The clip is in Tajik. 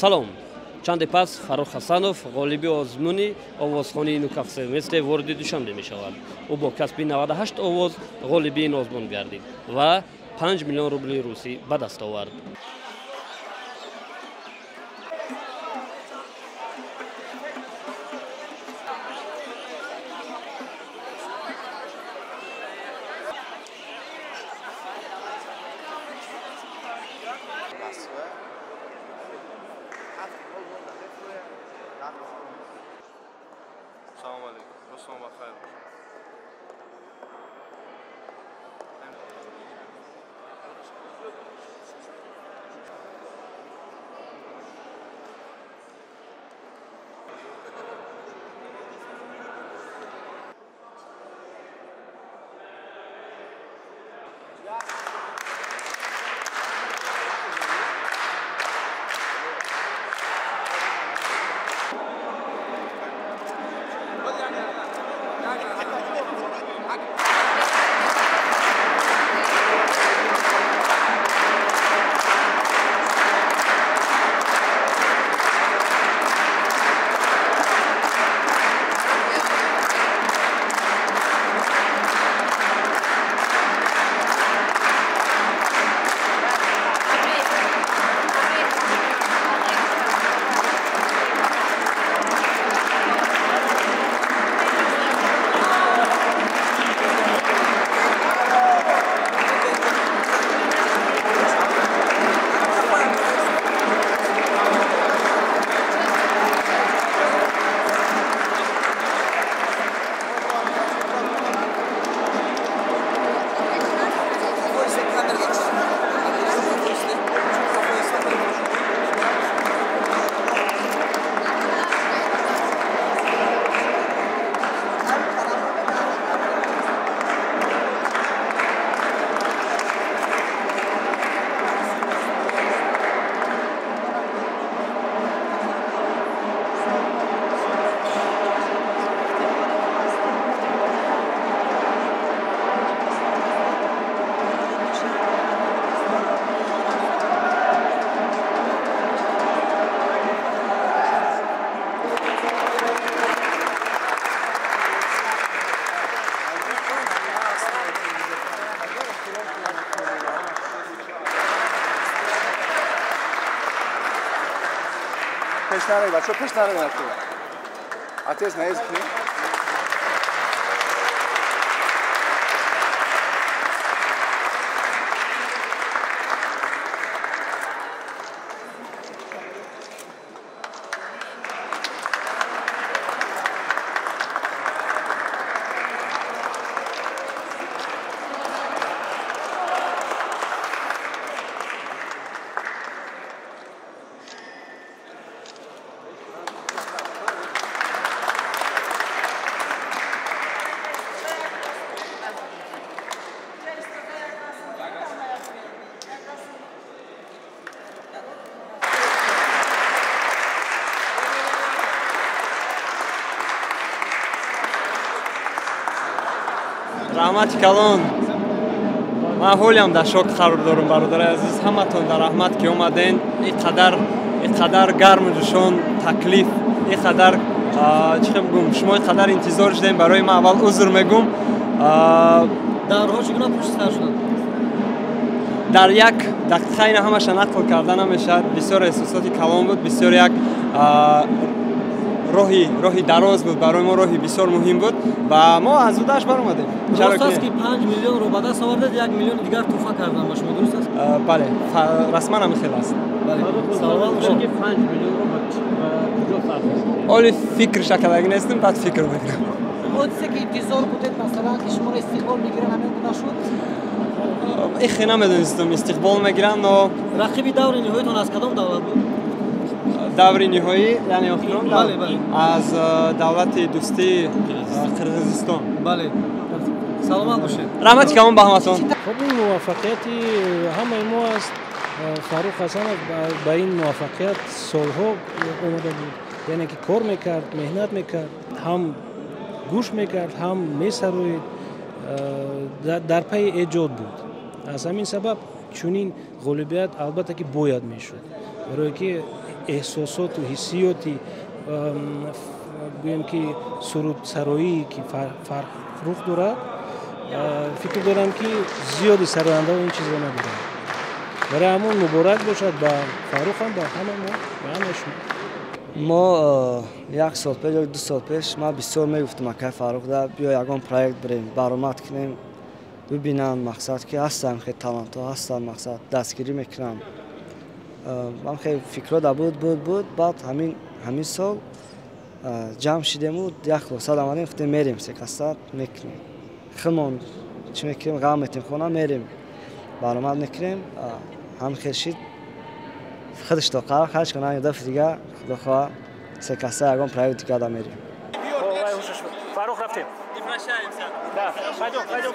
Салом. Чанде пас Фаррух Ҳасанов ғолиби озмуни овозхонии «Ну-ка все вместе» вориди Душанбе мешавад. Ӯ бо касби 98 овоз ғолиби ин озмун гардид ва 5 миллион рубли русӣ ба даст овард. Салом алейкум. Рустам, бахайр. Пеш наравед, бачаҳо, пеш наравед. Отец наезд. Раҳмати калон. Ман ҳолиам дар шок қарор дорам, бародари азиз. Ҳаматон дар раҳмат, ки омаден. Ин қадар гарму ҷӯшон таклиф, ин қадар, чӣ бигӯм, шумо ин қадар интизор шудем. Барои ман аввал узр мегӯм. Даврҳо чӣ гуна пушти сар шуданд? Дар як дақиқа ина ҳамаша нақл карда намешавад. Бисёр эҳсосоти калон буд, бисёр як роҳи дароз буд барои мо, роҳи бисёр муҳим буд ва мо аз удаш баромадем. Дуруст аст, ки 5 миллионро ба даст овардед, 1 миллиони дигар туҳфа кардан ба шумо, дуруст аст? Бале, расман ҳамин хел аст. 5 миллионро ба куҷо сарф? Оли фикрша кардагӣ нестем, баъд фикр мекунам. Ҳодисе ки интизор будед, масалан, ки шуморо истиқбол мегиранд, ҳамин гуна шуд? Ихе намедонистам, истиқбол мегиранд, но Рақиби даври ниҳоитон аз кадом давлат буд? Даври ниҳоӣ, яъне охирон, аз давлати дӯстии Қирғизистон. Бале, саломат бошед. Раҳмати калон ба ҳаматон. Хуб, ин муваффақияти ҳамаи мо аст. Фаррух Ҳасанов ба ин муваффақият солҳо омода буд, яъне ки кор мекард, меҳнат мекард, ҳам гӯш мекард, ҳам месароид, дар пайи эҷод буд. Аз ҳамин сабаб чунин ғолибият, албатта, ки бояд мешуд, барое ки Эҳсосоту ҳиссиёти, гӯем ки, сурудсароӣ ки Фаррух дорад, фикр дорам, ки зиёди сарояндаҳо ин чизро надоранд. Барои ҳамон муборак бошад ба Фаррухам, ба ҳама мо, ба ҳамаи шумо. Мо як сол пеш ё 2 сол пеш ман бисёр мегуфтам: «Акай Фаррух, да биё, ягон проект бирем, баромад кунем, бибинам, мақсад, ки ҳастам, хеле талантҳо ҳастанд, мақсад, дастгирӣ мекунам». Ман хеле фикрҳо да буд, буд, буд. Баъд ҳамин сол ҷамъ шидему як хулоса омадем, гуфтем: мерем, секаста мекунем, худмон чӣ мекунем, ғам метем, хона мерем, баромад мекунем. Ҳам хел шид, худаш то қарор харҷ кунам, дафъи дига, худо хоҳа, секаста ягон проект дига да мерем. Фаррух, рафтем. Не прощаемся. Да, пойдем, пойдем.